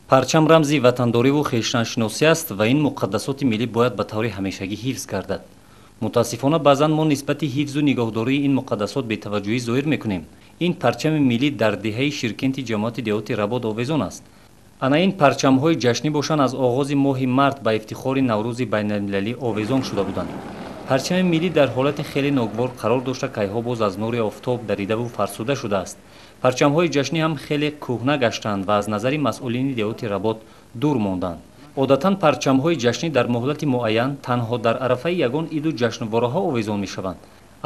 Парчам рамзи ватандориву хештаншиносӣ аст ва ин муқаддасоти миллӣ бояд ба таври ҳамешагӣ ҳифз гардад. Мутаассифона, баъзан мо нисбати ҳифзу нигоҳдории ин муқаддасот бетаваҷҷӯҳӣ зоҳир мекунем. Ин парчами миллӣ дар деҳаи Ширкенти ҷамоати деҳоти Работ овезон аст. Ана ин парчамҳои ҷашнӣ бошанд, аз оғози моҳи март ба ифтихори Наврӯзи байналмилалӣ овезон шуда буданд. Парчами миллӣ дар ҳолати хеле ногувор қарор дошта, кайҳо боз аз нури офтоб даридаву фарсуда шудааст. Парчамҳои ҷашнӣ ҳам хеле кӯҳна гаштанд ва аз назари масъулини деҳоти Работ дур монданд. Одатан парчамҳои ҷашнӣ дар муҳлати муайян танҳо дар арафаи ягон иду ҷашнвораҳо овезон мешаванд.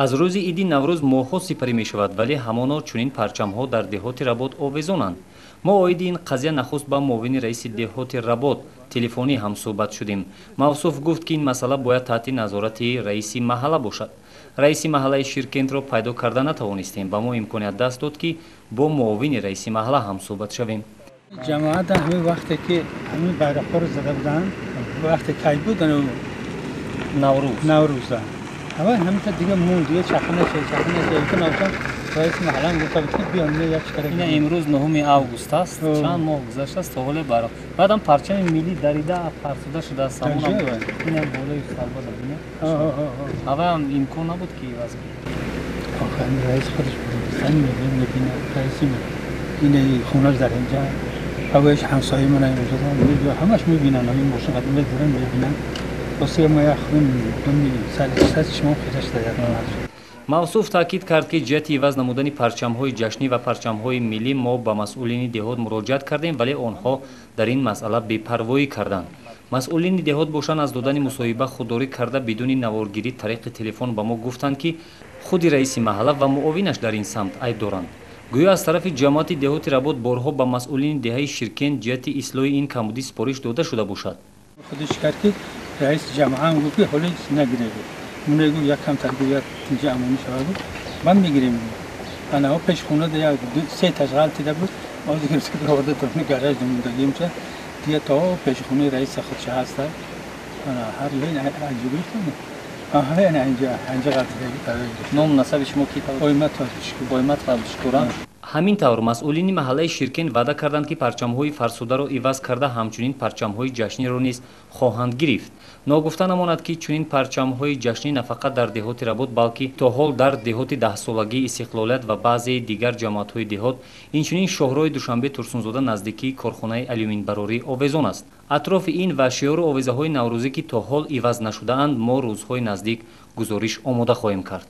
Аз рӯзи иди Наврӯз моҳҳо сипарӣ мешавад, вале ҳамоно чунин парчамҳо дар деҳоти Работ овезонанд. Мо оиди ин қазия нахуст ба муовини раиси деҳоти Работ телефонӣ ҳамсӯҳбат шудем. Мавсуф гуфт, ки ин масъала бояд таҳти назорати раиси маҳалла бошад. Раиси маҳаллаи Ширкентро пайдо карда натавонистем. Ба мо имконият даст дод, ки бо муовини раиси маҳалла ҳамсӯҳбат шавем. Ҷамоат ҳамин вақте ки ҳамин байроқҳоро зада буданд, вақте кай буд? Наврӯз. Наврӯза. Ҳава ҳаминта дига монд, дига чаха нашед, чаха нашед. Ки навшан раиси маҳаллам гуфта буд, ки биён, як чикара. Ина имрӯз 9 август аст, чанд моҳ гузаштааст, то ҳоле байроқ. Баъдам парчами миллӣ дарида, фарсуда шудааст. Ҳамонам инам болои сарбада бина. Ҳаваям имкон набуд, ки иваз кунад? Охир раис худаш буд, мебинад, раиси ин хонаш дар инҷа, ҳавояш ҳамсояи ман инҷо, ҳамаш мебинанд, ҳамин мошин қадим мезананд, мебинанд. Васе мо як худам думи сар чашмам хира шуда як. Мавсуф таъкид кард, ки ҷиҳати иваз намудани парчамҳои ҷашнӣ ва парчамҳои миллӣ мо ба масъулини деҳот муроҷиат кардем, вале онҳо дар ин масъала бепарвоӣ карданд. Масъулини деҳот бошанд, аз додани мусоҳиба худдорӣ карда, бидуни наворгирӣ тариқи телефон ба мо гуфтанд, ки худи раиси маҳалла ва муовинаш дар ин самт айб доранд. Гӯё аз тарафи ҷамоати деҳоти Работ борҳо ба масъулини деҳаи Ширкент ҷиҳати ислоҳи ин камбудӣ супориш дода шуда бошад. Худиш кард, ки раиси ҷамоа гуфт, ки ҳоло нагиред. Мун гуфт, як камтар гуфт, як тинҷи амонӣ шавад, гуфт, ман мегирем. Ана пеш хона як се таш ғалтида буд, оз гирифта оварда то гараж мондагимча, дига то пеши хонаи раиса худша ҳаста. Ана ҳар лен анҷо гирифтам. Аҳа, инҷа ғалтидаги гирифтам. Ному насаби шумо ки? Оймат Абдушукур. Оймат Абдушукур. Ҳамин тавр, масъулини маҳаллаи Ширкент ваъда карданд, ки парчамҳои фарсударо иваз карда, ҳамчунин парчамҳои ҷашниро низ хоҳанд гирифт. Ногуфта намонад, ки чунин парчамҳои ҷашнӣ на фақат дар деҳоти Работ, балки то ҳол дар деҳоти даҳсолагии истиқлолият ва баъзеи дигар ҷамоатҳои деҳот, инчунин шоҳроҳи Душанбе Турсунзода наздикии корхонаи алюминбарорӣ овезон аст. Атрофи ин ва шиору овезаҳои наврӯзӣ, ки то ҳол иваз нашудаанд, мо рӯзҳои наздик гузориш омода хоҳем кард.